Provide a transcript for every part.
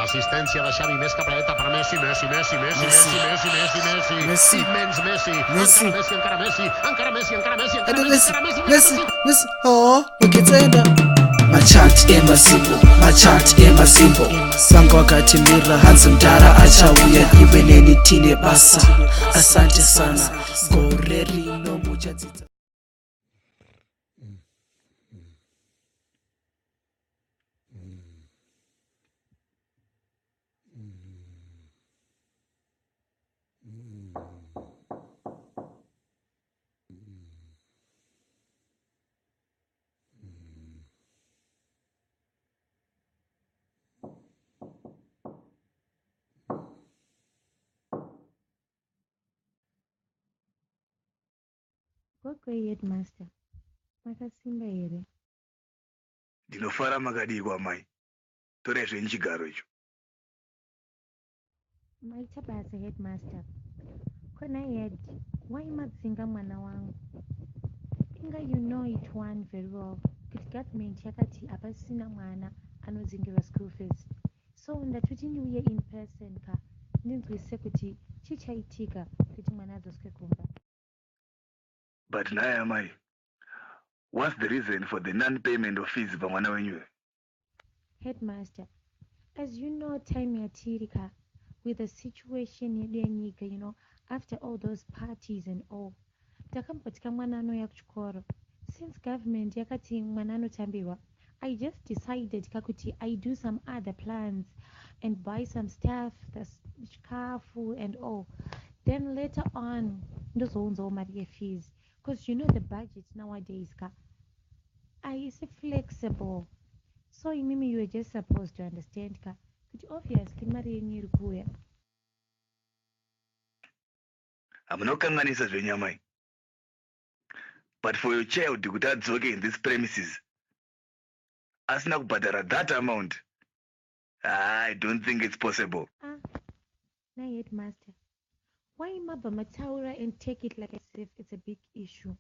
Assistència de Xavi més cap a la dreta per Messi, Messi, Messi, Messi, Messi. Messi, Messi, Messi, Messi. Messi. Immens Messi. Messi. Encara Messi, encara Messi, encara Messi, encara Ende Messi, Messi, encara Messi, encara Messi, Messi. Messi. Oh, ukitenda. Machat emasimbo, machat emasimbo, vanga vakatimira hanzi mudhara achauya iwe neni tine basa. Asante sana, gore rino muchadzidza. Gogo headmaster, makasimba here? Ndinofara makadii amai. Torai zvenyu chigaro icho. Maita basa headmaster. Kona head, why madzinga mwana wangu? Inga you know it one very well kuti government yakati hapasina mwana anodzingirwa school fees. So ndatoti ndiuye in person ka ndinzwise kuti chii chaitika kuti mwana adzoswe kumba. But nhai amai, what's the reason for the non-payment of fees pamwana wenyu? Headmaster, as you know time yatiri ka with the situation yedu yenyika, after all those parties and all, takambotya mwana anouya kuchikoro. Since government yakati mwana anotambirwa, I just decided ka kuti I do some other plans and buy some stuff, chikafu and all. Then later on, ndozounzawo mari yefees. Because you know the budget nowadays ka, haisi flexible. So imimi you were just supposed to understand ka, kuti obviously mari yenyu iri kuuya. Hamuna kukanganisa zvenyu amai. But for your child kuti adzoke in this premises asina kubhadhara that amount, I don't think it's possible. Ah, nai headmaster, why mabva mataura and take it like as if it's a big issue?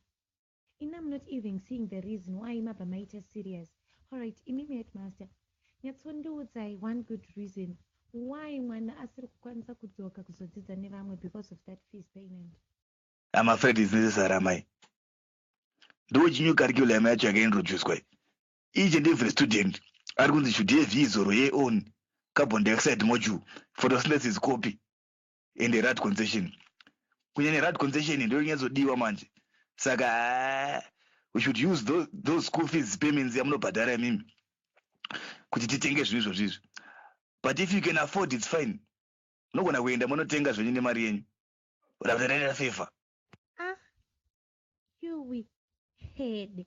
In I'm not even seeing the reason why mabva maita serious. Alright, imimi headmaster, nyatsondiudzai one good reason why mwana asiri kukwanisa kudzoka kuzodzidza nevamwe because of that fees payment. I'm afraid it's necessary amai. Ndo new curriculum yacho yakaintroducwa each and every student ari kunzi should have his or her own carbon dioxide module, photosynthesis copy and a RAD concession. Kunyanya RAD concession ndo inyatsodiwa manje, saka we should use those school fees payments yamunobhadhara imimi kuti titenge zvinhu izvozvo izvi. But if you can afford, it's fine, unogona kuenda munotenga zvenyu nemari yenyu uda favor. Ah, yuwi, head.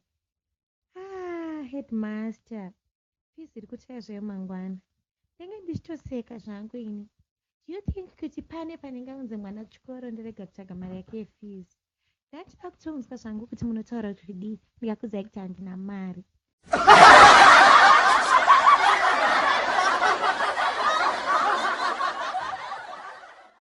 Ah, headmaster, fees iri kuchaya zvayo mangwana. Ndenge ndichitoseka zvangu ini. Do you think kuti pane panenge mwana kuchikoro ndirega kutsvaga mari yake yefees? Ndachida kutonzwa zvangu kuti munotaura kuti kudii ndikakudzai kuti handina mari.